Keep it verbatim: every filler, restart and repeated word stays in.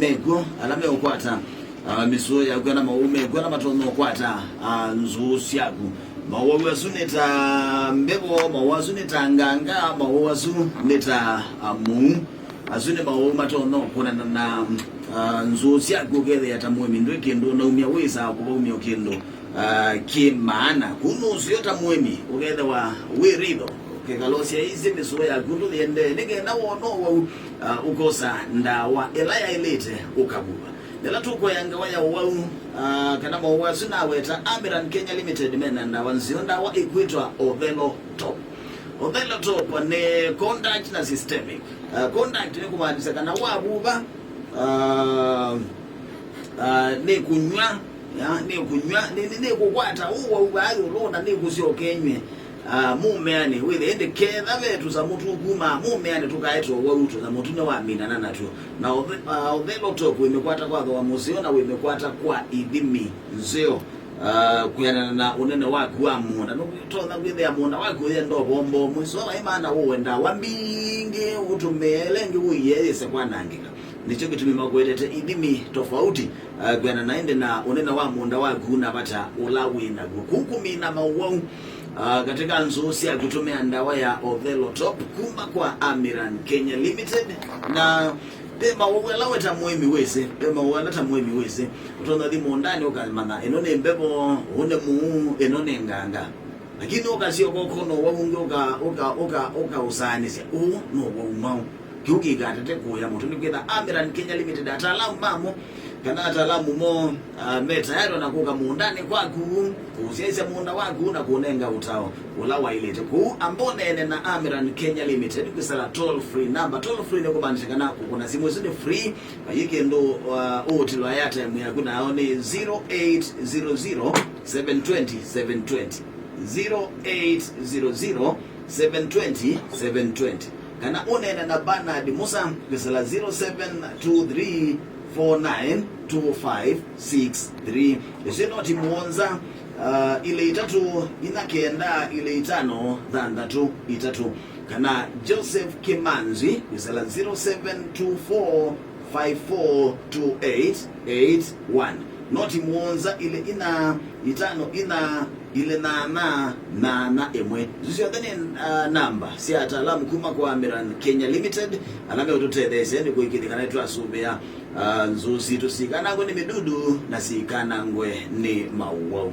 mekw'o ala meũkwata, ah, mĩsũũ yaku, ala mawau mekw'o ala matonya ũkwata, ah, nzũũ syaku. Mawau asu nĩ ta mbevo, mawau asu nĩ ta nganga, mawau asu nĩ ta, ah, mũu. Asu nĩ mawau matonya ũkũnana na, ah, nzũũ syaku, ũkethĩa ta mũĩmi ndwĩ kĩndũ ũnaumya, wĩsaa kũvaumya o kĩndũ, ah, kĩ maana. Kũu nũseo ta mũĩmi, ũkethĩwa wĩ ritho, ũkĩkalosya ĩsĩ mĩsũũ yaku ndũyĩendee, nĩ kenda wona ũwau, ah, ũkosa ndawa ĩla yaĩlĩte ũkavuva. Yĩla tũkũea ngewa ya ũwau, ah, kana mawau asu naweta, Amiran Kenya Limited mena ndawa nzeo, ndawa ĩkwĩtwa Othello Top. Othello Top nĩ contact na systemic. Ah, contact nĩ kũmaanisya kana wavuva, ah, ah, nĩ kũnyw'a, ya, nĩ kũnyw'a, nĩ, nĩ, nĩ kũkwata ũwau vaa ĩũlũ na nĩ kũsyoka ĩnyw'e, ah, mũmeanĩ. Wĩthĩe ĩndĩ ketha ve tũsamũ tũkumaa mũmeanĩ tũkaete ũwau, tũsamũ tũ nĩwaminana natw'o. Na Othe-, ah, Othello Top wĩmĩkwata kwa thooa mũseo na wĩmĩkwata kwa ithimi nzeo. Ah, kwĩanana na ũnene waku wa mũũnda, nũtonya kwĩthĩa mũũnda waku ũyenda ũvombo ũmwe, so vai maana ũũe ndawa mbingĩ ũtũmĩe ĩla ĩngĩ ũiee yĩse kwanangĩka. Nĩkyo kĩtumi makwetete ithimi tofauti, ah, kwĩanana ĩndĩ na ũnene wa mũũnda waku na vata ũla wĩ naw'o. Kũu kũmina mawau, ah, katika nzũũ syaku, tũmĩa ndawa ya Othello Top kuma kwa Amiran Kenya Limited, na ve mawau ala we ta mũĩmi wĩsĩ, ve mawau ala ta mũĩmi wĩsĩ. Ũtonya thi mũũndanĩ ũkamanya, ĩno nĩ mbevo, ũũ nĩ mũu, ĩno nĩ nganga. Lakini ũkasyoka ũkona ũwau ũngĩ ũka, ũka, ũka, ũkaũsaanĩsya. Ũũ nĩ ũwau mwaũ? Kĩu kĩikatate kũya mũtwe, nĩkwĩtha Amiran Kenya Limited, ataalamu mamo, kana ataalamu mo, ah, me tayari ona kũka mũũndanĩ kwaku, kũsyaisya mũũnda waku na kũnenga ũtao ũla waĩlĩte. Kũu amba ũneene na Amiran Kenya Limited kwĩsĩla toll free number. Toll free nĩ kũmaanisya kana kũkũna simũ ĩsu nĩ free, vai kĩndũ, uh, ũũtilwa airtime yaku nayo nĩ zero eight zero zero, seven twenty, seven twenty. Zero eight zero zero, seven twenty, seven twenty. Kana ũneene na Bernard Musa kwĩsĩla zero seven two three four nine two five six three. Ĩsu noti mũonza, uh, ilĩ itatũ, inya kenda, ilĩ itano, thanthatũ, itatũ. Kana Joseph Kimanzi kwĩsĩla zero seven two four five four two eight eight one. Noti mũonza, ilĩ inya, itano inya, ilĩ nyanya, nyanya ĩmwe. Isu syonthe nĩ, ah, namba sya ataalamu kuma kwa Amiran Kenya Limited, ala meũtũtetheesya nĩ kũĩkĩĩthya kana nĩtwasũvĩa, ah, nzũũ sitũ sikanangwe nĩ mĩdudu na sikanangwe nĩ mawau.